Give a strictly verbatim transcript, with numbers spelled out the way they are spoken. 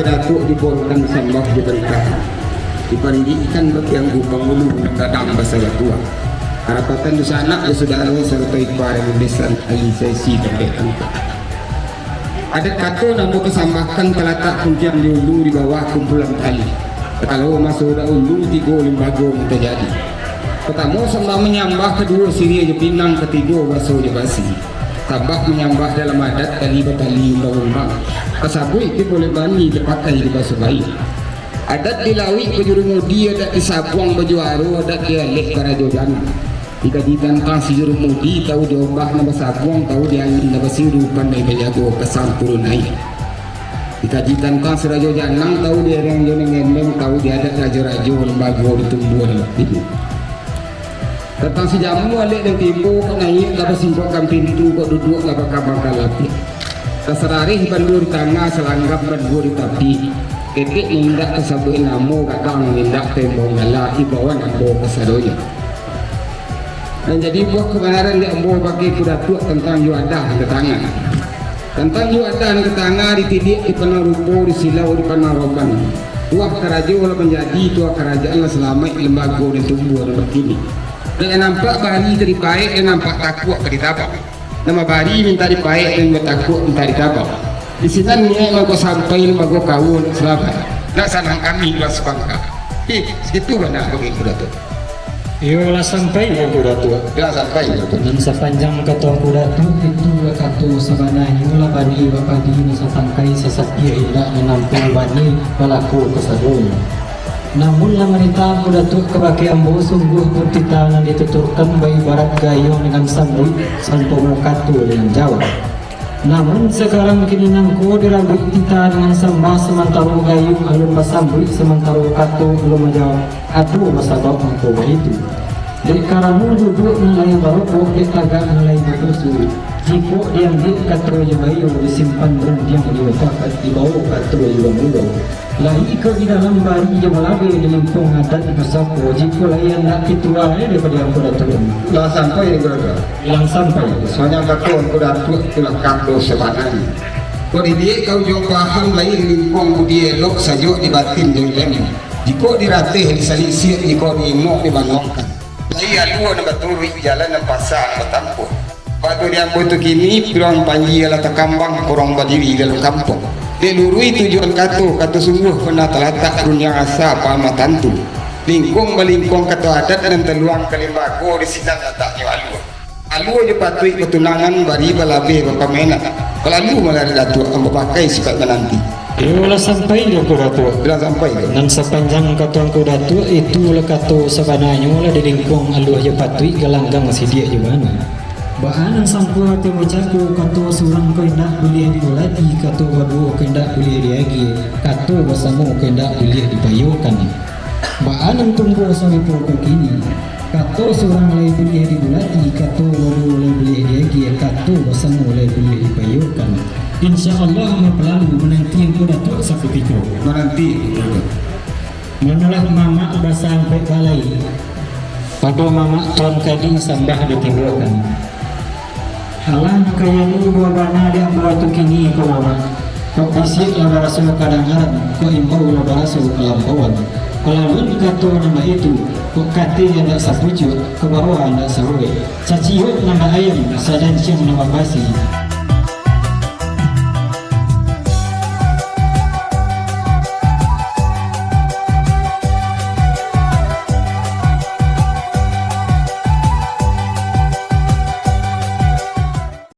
Datuak diporokan sambah jo bantah, dipandidikan bapianggu pangulu nan gadang basa batuah. Karapatan dunsanak jo sudaro sarato ipar nan besan, alis saisi dapek angkak. Adat kato nan bapasambahan talatak puntiang di ulu di bawah kumpulan tali. Kalau maso dahulu tigo limbago nan tajadi. Partamo sambah manyambah, kaduo siriah jo pinang, katigo baso jo basi. Sambah manyambah dalam adat tali batali umbang-umbang. Tasabuik tibo limani tapakai di baso baik. Adat di lauik bajurumudi, adat di sabuang bajuaro, adat di alek barajo jana. Dikaji tantang si jurumudi, tahu di obah nan basabuang, tahu di angin nan basiru, pandai bajago pasan turun naik. Dikaji tantang si rajo janang, tahu di ereng jo nan gendeng, tahu di adat rajo-rajo, limbago di tumbuah dalam tibu. Tantang si jamu alek nan timbo, kok naiak lah basimpokkan pintu, kok duduak lah bakambangkan lapik. Tasararih bandua di tangah, salanggam bandua di tapi. Ketek nan indak tasabuik namo, gadang nan indak tembong gala, imbauan ambo kasadonyo. Nan jadi buah kabanaran di ambo bagi Angku Datuak tantang juadah nan ka tangah. Tantang juadah nan ka tangah, ditiliak dipandang rupo, disilau dipandang roban. Tuah karajo lah manjadi, tuah karajaan lah salamaik, limbago nan tumbuah nan bakini. Dek nan nampak bari ka dipaek, dek nan nampak takuak ka ditabang. Nan babari mintak dipaek, nan batakuak mintak ditabang. Di sinan niaik mangko sampai, limbago kaua nak salamaik. Nak sanang kami urang sabangka. Ih, situ bana bagi Angku Datuak. Iyo, lah sampai Angku Datuak. Lah sampai Angku Datuak. Nan sapanjang kato Angku Datuak, itu lah kato sabananyo, lah bani bapadi nan satangkai, sasatiak indak nan nampang bani balaku kasadonyo. Namun lah manitah Angku Datuak kabake ambo, sungguah pun titah nan dituturkan baibarat gayuang dengan sambuik, saumpamo kato dengan jawab. Namun sakarang kini nangko dirambuik titah dengan sambah, samantaro gayuang alun basambuik, samantaro kato alun manjawab, ado basabab mangko baitu. Dek karano duduak nan lai barokok, dek tagak nan lai bapusu. Jikok diambiak kato jo baiyo, disimpan rundiang di mufakat, dibawo kato jo bangulua. Lai ka di dalam bari jo balabeh, di lingkuang adat di pusako, jikok lai andak pituah, eh, daripado Angku Datuak. Lah sampai, Angku Datuak? Lah sampai. Sapanjang kato Angku Datuak, itulah kato sabananyo. Kok diliek ka ujuang paham, lai di lingkuang budi elok, sajuak di batin jo ilemu. Jikok dirateh, disalisik, jikok diinok, dibanuangkan. Lai alua nan baturuik, jalan nan pasa nan batampuah. Bak tu di ambo tu kini, pulang panji alah takambang, kurang badiri dalam kampuang. Dek luruih tujuan kato, kato sungguah pernah talatak, rundiang asa paham tantu. Lingkuang balingkuang kato adat nan taluang ka limbago, di sinan lataknyo alua. Alua jo patuik batunangan, bari balabeh bapamenan. Balalu malah Datuak, ambo pakai sipaik mananti. Iyo, lah sampai jo Angku Datuak. Lah sampai. Nan sapanjang kato Angku Datuak, itulah kato sabananyo, lah di lingkuang alua jo patuik, galanggang sidiak jo bana. Baa nan sampoa ati bacako, kato surang ko indak buliah diulati, kato baduo ko indak buliah diagiah, kato basamo ko indak buliah dipayuakan. Baa nan tumbuah sarupo ko kini, kato surang lai buliah dibulati, kato baduo lai buliah diagiah, kato basamo lai buliah dipayuakan. Insya Allah, mapalalu mananti Angku Datuak sakutiko. Mananti, Angku Datuak. Manolah mamak basampek balai, pado mamak tuan kadi sambah ditindokan. Alah, kayaknyo buah bana di ambo tu kini ko, mamak. Kok bisiak lah baraso kadangaran, kok imbau lah baraso kalampauan. Kalaluan kato nan baitu, kok kateh indak sapucuak, kok baruah indak sabuek. Saciok nan baayam, sadanciang nan babasi.